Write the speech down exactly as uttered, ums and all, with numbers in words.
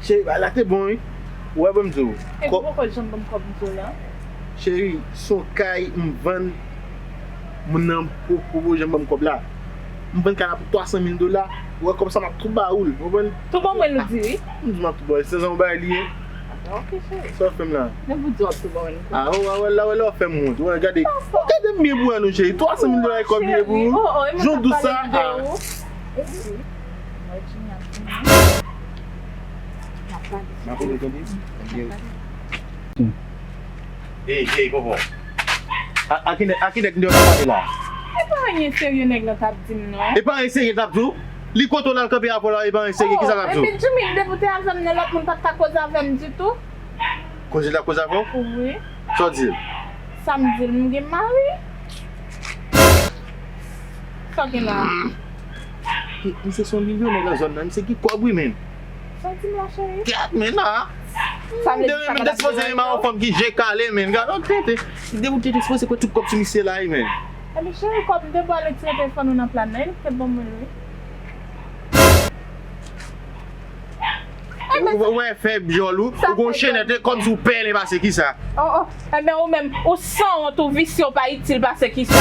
Cheri, bagay la te bon, wi. Ou wè, ban m di w. E ou poko janm ban m kòb m di w la? Cheri, se yon kay m vann. Moun nan poko janm ban m kòb la. M vann kay la pou twa san mil dola. Ou wè kòb sa m ap tou ba ou l. Ou konprann? Tou ban mwen l ou di wi. M di m ap tou ba w. Se yon bagay li ye. Ok, cheri. Sa w ap fè m la? Men pou di w ap tou ban mwen l. Ah, ou wè, wè, la, wè, la, w ap fè m wont. Ou wè, gade. Ou gade m byen pou wè nou, cheri. Twa san mil dola e kòb li ye pou ou. Jan w dous sa. Ah. M ap tande, tande. Ey, ey, Popo. A, a ki nèg, a ki nèg m te wè k ap pale la? E pa anyen serye nèg lan t ap di m non. E pa anyen serye l t ap di w? Li kote w la l kanpe avè w la, e pa anyen serye, kisa l ap di w? Epi Jimmy, depi w te avè m nan, lòt moun pa t ka koze avè m ditou. Koze l ap koze avè w? Wi. Sa w di l? Sa m di l, m gen mari. Sa w gen la? Misye se yon milyonè nan zòn nan, misye gen kòb wi, men. Sa w di m la, cheri? Gad, men, la. Sa vle di sa, men, m te sipoze renmen yon fanm ki je kale, men. Gad, ok, te, depi w te sipoze kwè tout kòb sou misye la, wi, men. Epi, cheri, kòb m te pou al retire telefòn ou nan pla nan, li te ban mwen l, wi. Ou wè fè byòl ou, ou gon chenèt, e kòmsi w pèlen pase kisa? Oh, oh. Enben, ou menm, ou sanwont, ou visye, ou pa itil pase kisa?